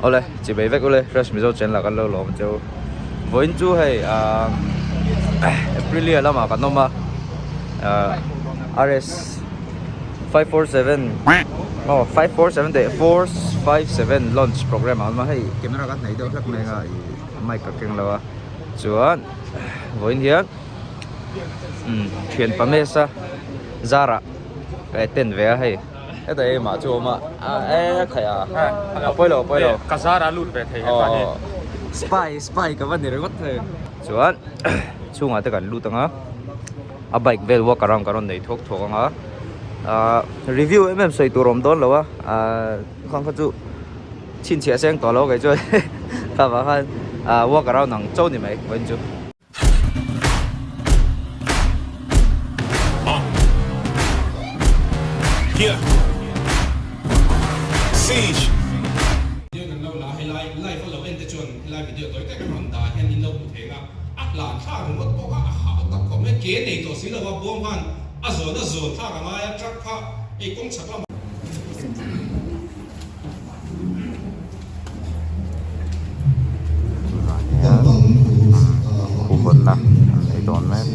Awle chibei vek ule Fresh Mizo channel ah kan lo lawm cheu. Vawiin chu hei ahh Aprilia lamah kan awm a ahh RS 547 aw 547 teh 457 launch program ah an awm a hei camera ka hnaih deuh hlek mai anga ih mic ka keng lo a chuan vawiin hian umm thian Pamesa zarah ka attend ve a hei. Heta ei mah chu awm a a e khaih a a pawi lo a pawi lo ka zar a lut ve thei hepa hi spy spy ka va ni ringawt thei chuan chhungah te kan lut anga a bike vel walk around kan rawn nei thuak thuak anga ah review em em sawi tur a awm dawn lo a ah khang kha chu chhinchhiah seng tawh lo kei chuan kha vang khan ah walk around ang chauh ni mai vawiin chu. Huhawtna an nei dawn mek.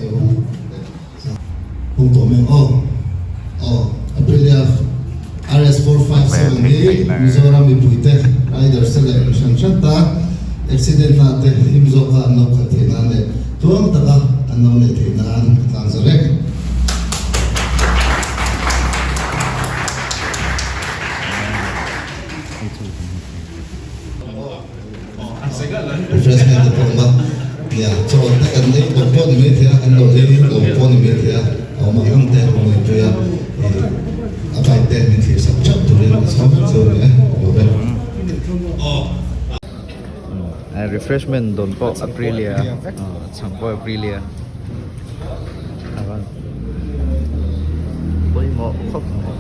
Refreshment te pawh awm a, nia chaw te kan ei lo pawh ni mai thei a, kan lo ei lo pawh ni mai thei a, a awm ang ang te a rawn pui a, ih a bike te min thlir sak theuh turin ka chhawm vek chu a ni e, lo ve. Refreshment dawn pawh Aprilia chhang pawh Aprilia a rawn pawimawh khawp mai.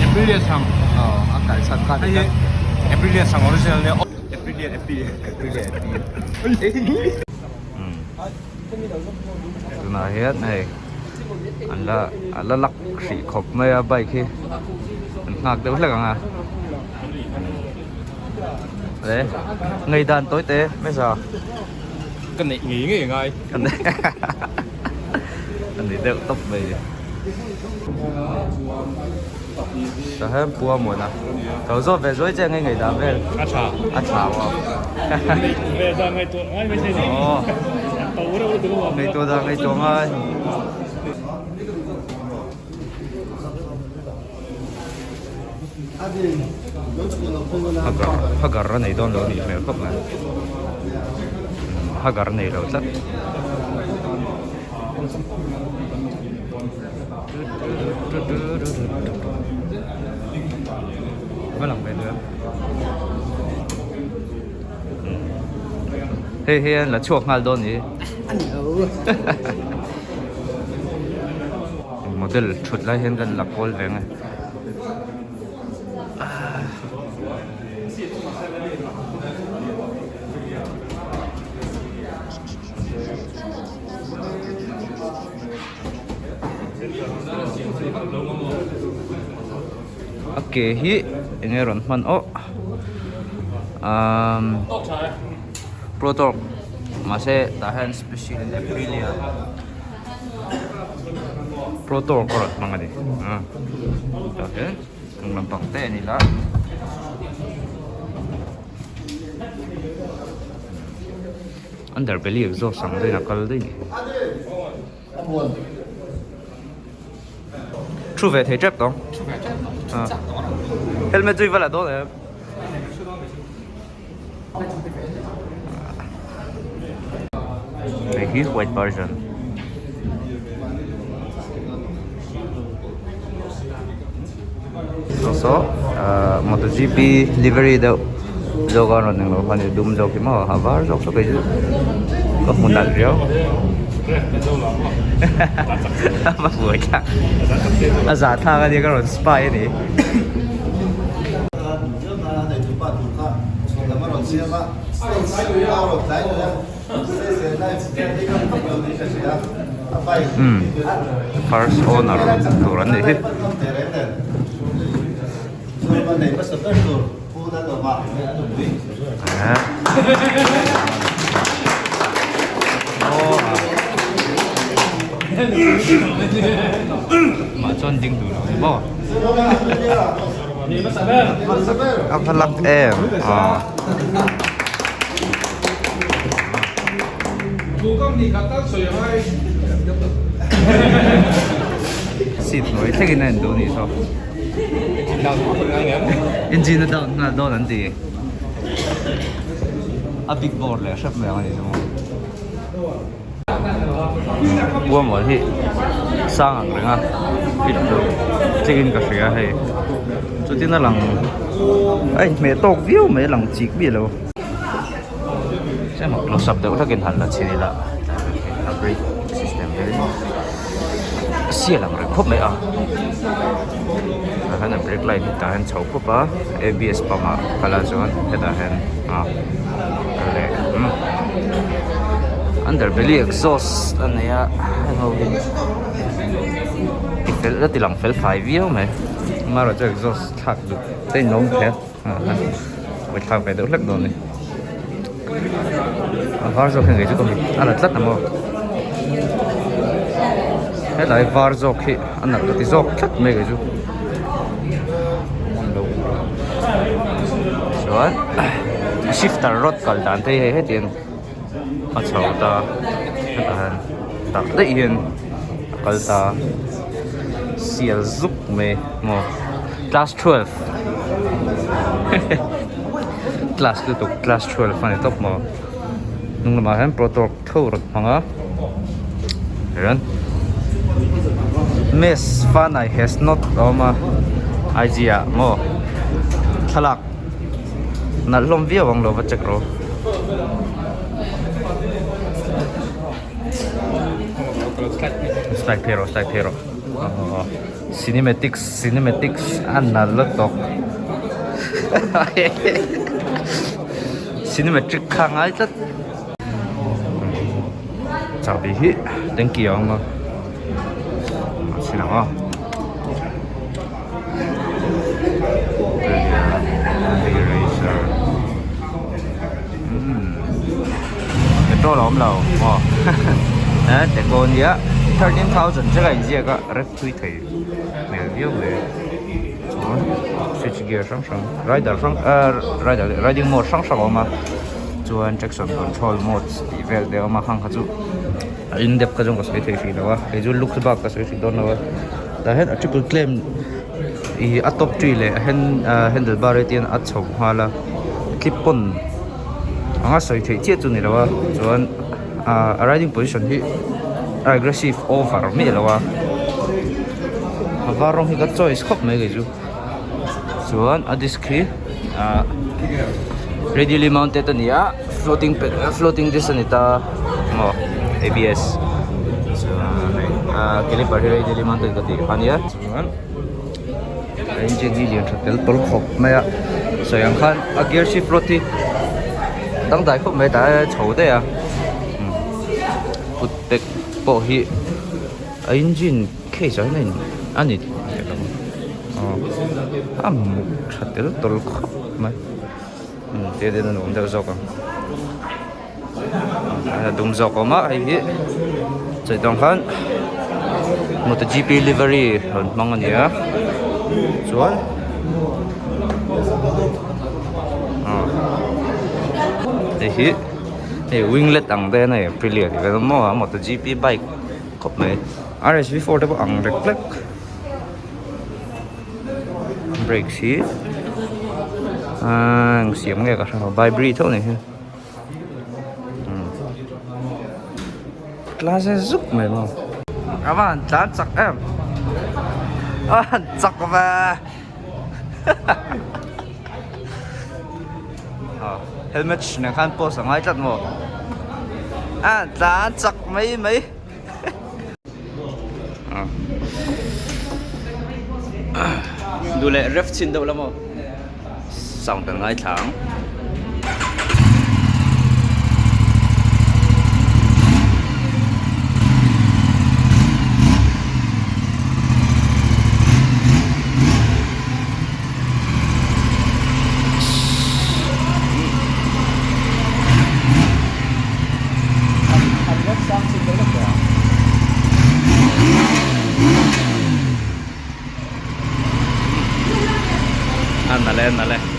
Aprilia chhang a kal chhan kha hei hi Aprilia chhang original nia Aprilia Aprilia Aprilia tunah hian hei an la a la lak hrih khawp mai a bike hi an nghak deuh hlek ang a le ngaihdan tawi te hmasa. Ka neih ngei ngei ngai. Ka neih ka neih deuh tawp mai. Tah hian pua mawn a. Ka lo zawt ve zuai che ngei ngei dan vel. A tha. A tha maw. Neih ve dan ngaihtuah ngai mai thei ni. Aw. To reuh lutuk a. Ngaihtuah dan ngaihtuah ngai. Hagar hagar a nei dawn lo a nih hmel khawp mai hagar a nei lo tlat. Va lang ve duh em hei hian la chhuak nghal dawn ni. Model thut lai hian kan la kawl ve ang e. A ke hi eng nge rawn hman aw umm pro torque mahse tah hian special aprilia. Pro Torque a rawn hmang a ni tah hian hnung lampang te a ni la underbelly exhaust ang deuhin a kal daih a ni thu ve thei tep tawng helmet chu i va la dawn em. Hei hi white version saw saw ah MotoGP livery deuh zawk a rawn englo kha a ni dum zawk hi maw a var zawk saw kei chu ka hmu nalh riau a buai thlak a zahthlak a nia ka rawn spy a ni. Umm first owner tur an nih hi. Mah chuan ding duh lo ni maw? A va lak em aw. Seat hnuai thlengin a en duh a nih saw. Engine a down nghal dawn an ti. A big board leh hrep mai ang a nih chu maw. Buamawl hi sang ang reng a fit lo chikin ka hria hei chutin a lang a inhmeh tawk viau mai a lang chik miah lo emaw close up deuh hlakin han la chhin ila a brake system hi a sial ang reng khawp mai a tah hian a brake light hi tah hian chho khup a abs pump ah kal a chuan hetah hian a leh underbelly exhaust a nei a heng ho hi ti fel a ti lang fel fai viau mai amaherawhchu exhaust thlak duh te in awm thei a a thlak ve deuh hlek dawn a ni a var zawk hi ngei chu ka mit a la tlat ang aw helai var zawk hi a nalh ka ti zawk tlat mai kei chu chuan shifter rod kal dan te hi hei hetiang a chho ta hetah hian tak daih hian a kal ta sial zuk mai maw class 12 class lutuk class 12 a ni tawp maw hnung lamah hian pro torque tho rawn hmang a hian mess fanai has not a awm a IG ah maw thlalak nalh hlawm viau ang lo va check rawh. Slide phei rawh slide phei rawh cinematics cinematics a nalh lutuk cinematic kha ngai tlat chahbi hi tanky a awm a a chhin ang aw petrol a awm lo maw eh teko ania 13,000 zet a inziak a rep thui thei hmel viau mai chuan switch gear hrang hrang rider hrang ah rider riding mode hrang hrang a awm a chuan traction control modes tih vel te a awm a khang kha chu a in depth kha chuan ka sawi thei hrih lo a kei chu looks bak ka sawi hrih dawn lo a tah hian a triple claim ih a top tree leh a hand ah handle bar te hian a chho nghal a clip pawn anga sawi theih chiah chu ni lo a chuan ah a riding position hi a aggressive over miah lo a a var rawng hi ka choice khawp mai kei chu chuan a disc hi ah radially mounted a ni a floating floating disc a ni ta maw abs chuan hei ah caliper hi radially mounted ka tih kha a nia chuan a engine hi lian tha tel tawl khawp mai a sawi ang khan a gear shift rod hi dangdai khawp mai tah hian a chho daih a kut pack pawh hi a engine case ah hian a in a ni a muk tha tel tawl khawp mai te ten a nuam deuh zawk ang a dum zawk a awm a hei hi chawih tawng khan MotoGP livery rawn hmang a ni a chuan hei hi hei winglet ang te hian hei aprilia tih vel maw a MotoGP bike khawp mai R_S_V four te pawh ang lek lek brakes hi ahh eng siam nge ka hre lo bybri tho ni hi class a zuk mai maw a va han tlan chak em a han chak ve helmet nen khan post a ngai tlat maw a han tlan chak mai mai. Duh leh ref chhin deuh la maw sound kan ngaithla ang. A nalh e a nalh e.